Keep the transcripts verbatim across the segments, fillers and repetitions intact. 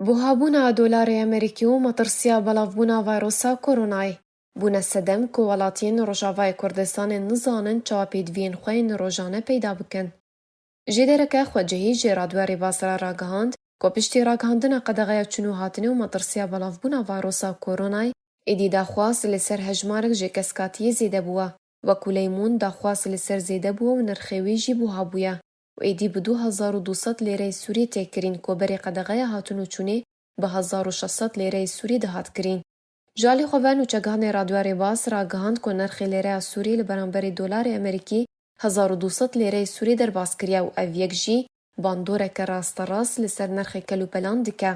Buhabûna dolarê Amerîkî û metirsiya belavbûna vayrosa koronayê bûne sedem ku welatiyên Rojavayê Kurdistanê nizanin çawa pêdiviyên xwe yên rojane peyda bikin. Jêdereke xwecihî ji Radyo Rêbas re ragihand ku piştî ragihandina qedexeya çûn û hatinê û metirsiya belavbûna vayrosa koronayê, êdî daxwaz li ser hejmarek jêkeskatiyê zêde bûye. Wekû Leymun daxwaz li ser zêde bûye û nirxê wî jî buha bûye û êdî bi du hezar û du sed lêreyê Sûrî tê kirîn ku berê qedexeya hatin û çûnê bi hezar û şeş sed lêreyê Sûrî dihat kirîn. Ji alî xwe ve nûçegihanê Radyo Rêbas ragihand ku nirxê lêreya Sûrî li beramberî dolarê Amerîkî hezar û du sed lêreyê Sûrî derbas kiriye û ev yek jî bandoreke rasterast li ser nirxê kelûpelan dike.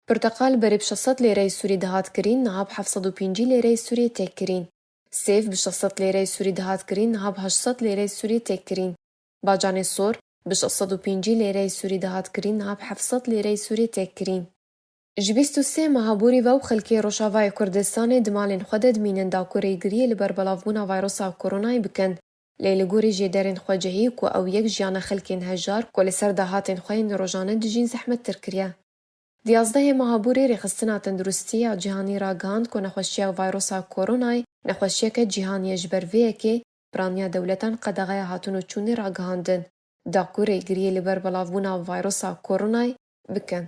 Pirteqal berê bi şeş sed lêreyê Sûrî dihat kirîn, niha bi heft sed û pêncî lêreyê Sûrî tê kirîn. Sêv bi şeş sed lêreyê Sûrî dihat kirîn, niha bi heşt sed lêreyê Sûrî tê kirîn. Bacanê sor bi şeş sed û pêncî lêreyê Sûrî dihat kirîn, niha bi heft sed lêreyê Sûrî tê kirîn. Ji bîst û sê meha borî ve û xelkê Rojavayê Kurdistanê di malên xwe de dimînin da ku rêgiriyê li ber belavbûna vayrosa koronayê bikin. Lê li gorî jêderên xwecihî ku ew yek jiyana xelkên hejar ku li ser dahatên xwe yên rojane dijîn zehmettir kiriye. Di yazdehê meha borî Rêxistina Tenduristî ya Cîhanî ragihand ku nexweşiya vayrosa koronayê nexweşiyeke cîhanî ye, ji ber vê yekê piraniya dewletan qedexeya hatin û çûnê ragihandin da ku rêgiriyê li ber belavbûna vayrosa koronayê bikin.